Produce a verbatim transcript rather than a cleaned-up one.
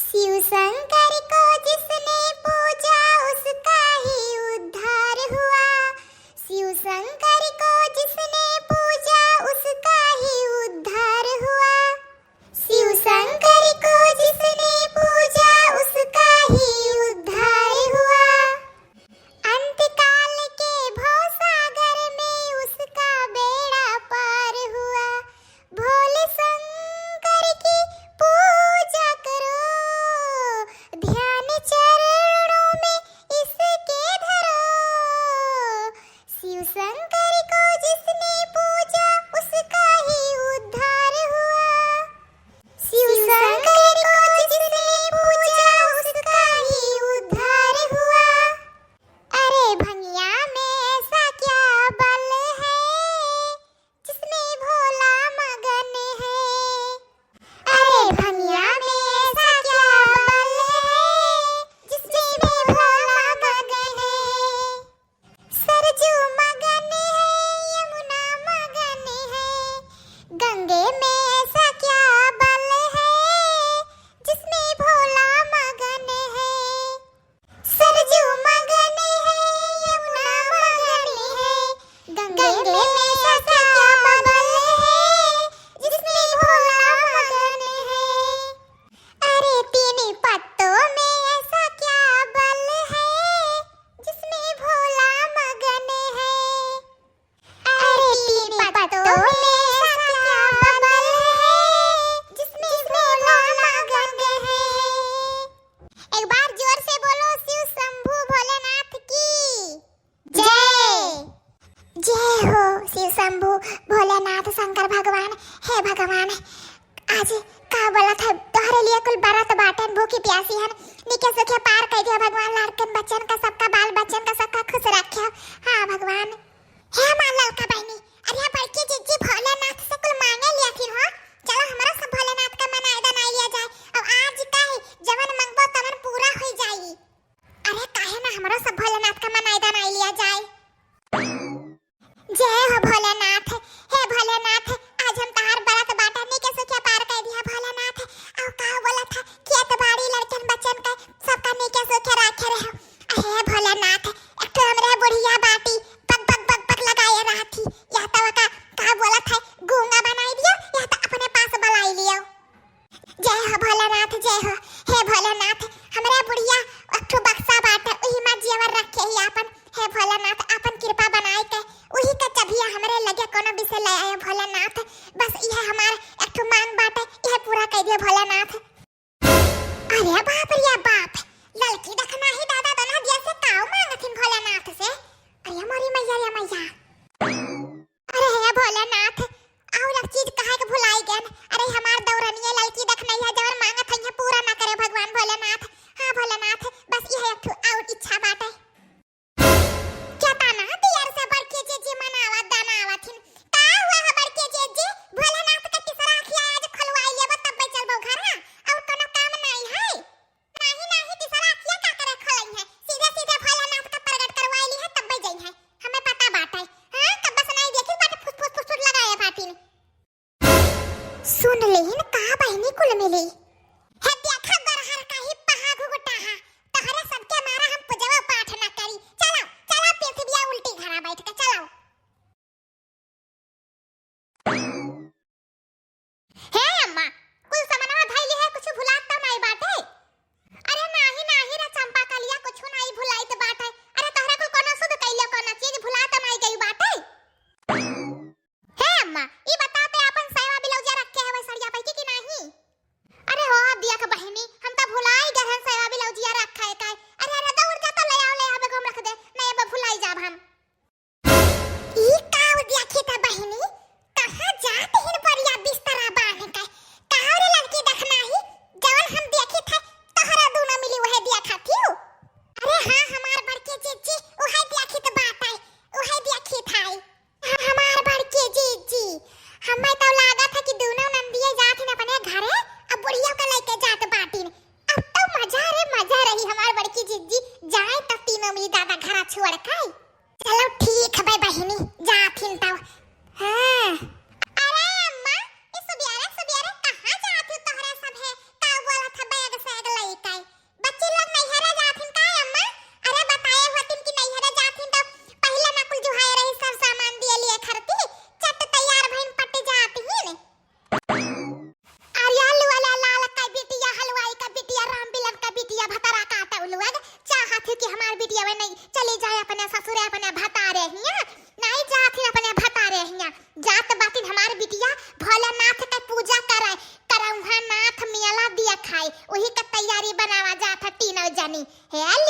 शिव शंकर को जिसने पूजा, उसका ही उद्धार हुआ। शिव शंकर को जिसने पूजा, उसका ही उद्धार हुआ। शिव शंकर को जिसने पूजा, उसका ही उद्धार हुआ। अंतकाल के भवसागर में उसका बेड़ा पार हुआ। भोले शंकर की पूजा करो, ध्यान चरणों में इसके धरो। शिव शंकर को जिसने पूजा, उसका ही उद्धार हुआ। शिव शंकर को जिसने पूजा, उसका ही उद्धार हुआ। अरे भंगिया में ऐसा क्या बल है, जिसमें भोला मगन है? अरे भंगिया में ऐसा क्या बल है, जिसमें भोला मगन है? सरजू मगन है, यमुना मगन है, गंगे में ऐसा क्या बल है, जिसमें भोला मगन है? सरजू मगन है, यमुना मगन है, गंगे में ऐसा क्या बल है, जिसमें भोला मगन है? अरे तीन पत्तों में ऐसा क्या बल है, जिसमें भोला मगन है? अरे तीन पत्तों में ऐसा क्या बल है, जिसमें भोला मगन है? एक बार जोर से बोलो, शिव शंभू भोलेनाथ की जय। जय हो शिव शंभू भोलेनाथ शंकर भगवान। हे भगवान, आज का बोलत है, तोहरे लिए कुल बरत बाटन, भूखी प्यासी हन, निके सुखे पार कइ दिया भगवान, लड़कन बच्चन का, सबका बाल बच्चन का, सबका खुश रखे। हाँ भगवान। हे हमार ललका बहिनी, अरे बड़की जिज्जी भोलेनाथ से कुल मांगे लिया फिर हो, चलो हमरा सब भोलेनाथ का मनाए दनाए लिया जाए। अब आज का है, जवन मंगबो तवन पूरा होई जाई। अरे काहे ना हमरो सब भोलेनाथ का मनाए दनाए लिया जाए। जय हो भोलेनाथ। हे भोलेनाथ, आज हम तहार बरत बाटा, निके सुखे पार कइ दिया भोलेनाथ। अउ का बोला था, खेत बाड़ी लड़कन बच्चन का सबका निके सुखे राखे रहे। हे भोलेनाथ, एक ठो हमरे बुढ़िया बाटी, बक बक बक बक लगाए रहती, या तो का, का बोला था, गूंगा बनाई दियो, या तो अपने पास बुलाई लियो। जय हो भोलेनाथ, जय हो। हे भोलेनाथ, हमरे बुढ़िया एक ठो बक्सा बाटे, उही मा जेवर रखे ही आपन। हे भोलेनाथ, आपन कृपा बनाए के उही के चबिया हमरे लगे कोनो भी से ले आए भोलेनाथ। बस इहे हमार एक ठो मांग बाटे, इहे पूरा कइ दियो भोलेनाथ। अरे बाप रे बाप, ललकी देखना ही दादा दोनों दिया से काऊ मांगथिन भोलेनाथ से। अरे मोरी मैया रे मैया। अरे हे भोलेनाथ, और एक चीज कहे के भुलाई गन। अरे हमार दौरनिया ललकी देखना है, जवन मांगत है पूरा ना करे भगवान भोलेनाथ। हाँ भोलेनाथ, बस यह एक ठो और इच्छा बाटे। क्या ताना दियर से बड़के जीजी मनावत दनावत हिन? का हुआ है बड़के जीजी? भोलेनाथ का तीसरा अखिया आज खुलवाई लेबो तब चलबो घर, हाँ? और कोनो काम नहीं है? नाही, नाही, तीसरा अखिया का करे खोलई है? सीधे, सीधे भोलेनाथ का प्रगट करवाई ली है, तब्बे जई है। हमें पता बाटे। हाँ, तब बस नहीं देखी बाटे, फुस, फुस, फुस, फुस लगाए बाटिन। सुन लेहिन का बहिनी कुल मिली। हे देखा गरहर का ही पहा घुघुटा हा, तहरे सबके मारा हम पूजवा पाठ ना करी। चलो, चलो पृथ्विया उल्टी घरा बैठ के, चलो। हे अम्मा, कुल समनवा धइली है, कुछ भुलात तो नहीं बाटे? अरे नाही, नाही रे चंपा कलिया, कुछ नहीं भुलाइत बाटे। अरे तोहरा कुल कोनो सुध कइले, कोनो चीज भुलात नहीं गई बाटे? हे अम्मा, ई बताते अपन साया ब्लाउजिया रखे हवे सड़िया पैकी कि नाही? अरे हो, देख बहिनी, हम तो भुलाई गए हन साया ब्लाउजिया रखे का। अरे, अरे, दौड़ जा तो ले आओ, ले आओ, बेगम रख दे, नहीं अब भुलाई जाब हम। हे अल्ली,